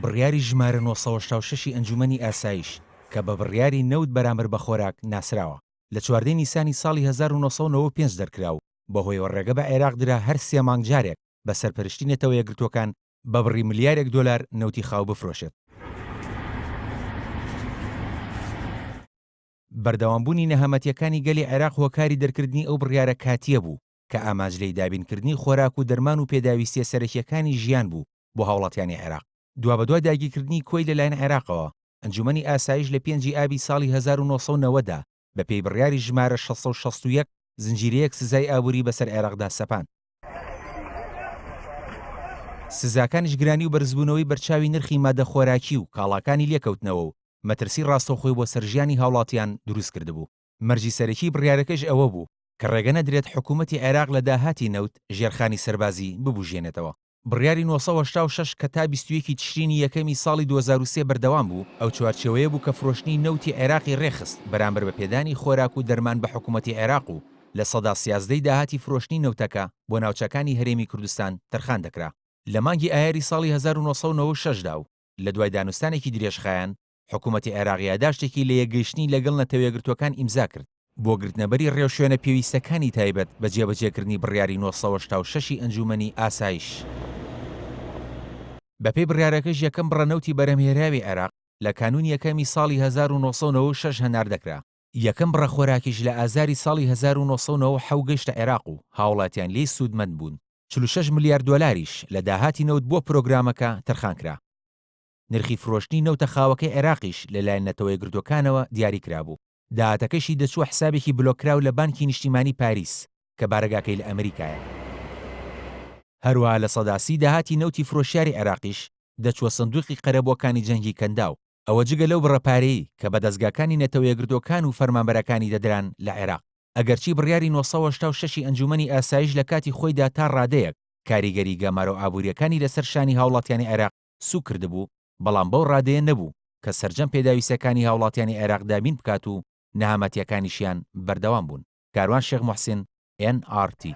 بڕیاری ژمارە 986 ی ئەنجوومەنی ئاسایش کە بە بڕیاری نەوت بەرامبەر بە خۆراک ناسراوە، لە 14 ی نیسانی ساڵی 1995 دەرکرا و بەهۆیەوە ڕێگە بە عێراق درا هەر سێ مانگ جارێک بە سەرپەرشتی نەتەوە یەکگرتووەکان بە بڕی ملیارێک دۆلار نەوتی خاو بفرۆشێت. بەردەوامبوونی نەهامەتییەکانی گەلی عێراق هۆکاری دەرکردنی ئەو بڕیارە کاتییە بوو کە ئامانج لێی دابینکردنی خۆراک و دەرمان و پێداویستییە سەرەکییەکانی ژیان بوو بۆ هاوڵاتیانی عێراق. دوابەدوای داگیرکردنی کوەیت لەلایەن عێراقەوە، ئەنجومەنی ئاسایش لە پێنجی ئابی ساڵی 1990 دا بەپێی بڕیاری ژمارە 661 زنجیرەیەک سزای ئابووری بەسەر عێراقدا سەپاند. سزاکانیش گرانی و بەرزبوونەوەی بەرچاوی نرخی مادە خۆراکی و کاڵاکانی لێکەوتنەوە و مەترسی ڕاستەوخۆی بۆ سەر ژیانی هاوڵاتیان دروست کردبوو. مەرجی سەرەکیی بڕیارەکەیش ئەوە بوو کە ڕێگە نەدرێت حکوومەتی عێراق لە داهاتی نەوت ژێرخانی سەربازی ببوژێنێتەوە. بڕیاری 986 کە تا 21 ی تشرینی یەکەمی ساڵی 2003 بەردەوام بوو، ئەو چوارچێوەیە بوو کە فرۆشتنی نەوتی عێراقی ڕێکخست بەرامبەر بە پێدانی خۆراک و دەرمان بە حکوومەتی عێراق و سەدا 13 ی داهاتی فرۆشتنی نەوتەکە بۆ ناوچەکانی هەرێمی کوردستان تەرخان دەکرا. لە مانگی ئایاری ساڵی 1996 دا و لە دوای دانوستانێکی درێژخایەن، حکوومەتی عێراق یاداشتێکی لەیەکگەیشتنی لەگەڵ نەتەوەیەکگرتووەکان ئیمزا کرد، بۆ گرتنەبەری ڕێوشوێنە پێویستەکانی تایبەت بە جێبەجێکردنی بڕیاری 986 ی ئەنجوومەنی ئاسایش. بەپێی بڕیارەکەش یەکەم بڕە نەوتی بەرهەمهێنراوی عێراق لە کانوونی یەکەمی ساڵی 1996 هەناردەکرا، یەکەم بڕە خۆراکیش لە ئازاری ساڵی 1997 گەیشتە عێراق و هاوڵاتیان لێی سوودمەند بوون، 46 ملیار دۆلاریش لە داهاتی نەوت بۆ پرۆگرامەکە تەرخانکرا. نرخی فرۆشتنی نەوتە خاوەکەی عێراقیش لەلایەن نەتەوەیەکگرتووەکانەوە دیاریکرابوو، داهاتەکەشی دەچووە حسابێکی بلۆککراو لە بانکی نیشتیمانی پاریس کە بارەگاکەی لە ئەمریکایە. هەروەها 30% داهاتی نەوتی فرۆشیاری عێراقیش دەچووە سندوقی قەرەبووەکانی جەنگی کەنداو، ئەوە جگە لەو بڕە پارەیەی کە بە دەزگاکانی نەتەوەیەکگرتووەکان و فەرمانبەرەکانی دەدران لە عێراق. ئەگەرچی بڕیاری 986 ی ئەنجوومەنی ئاسایش لە کاتی خۆیدا تا ڕادەیەک کاریگەری گەمارۆ ئابوورییەکانی لەسەر شانی هاوڵاتیانی عێراق سووک کردبوو، بەڵام بەو ڕادەیە نەبوو کە سەرجەم پێداویستییەکانی هاوڵاتیانی عێراق دابین بکات و نەهامەتییەکانیشیان بەردەوام بوون. کاروان شێخ موحسین، ئێن ئاڕ تی.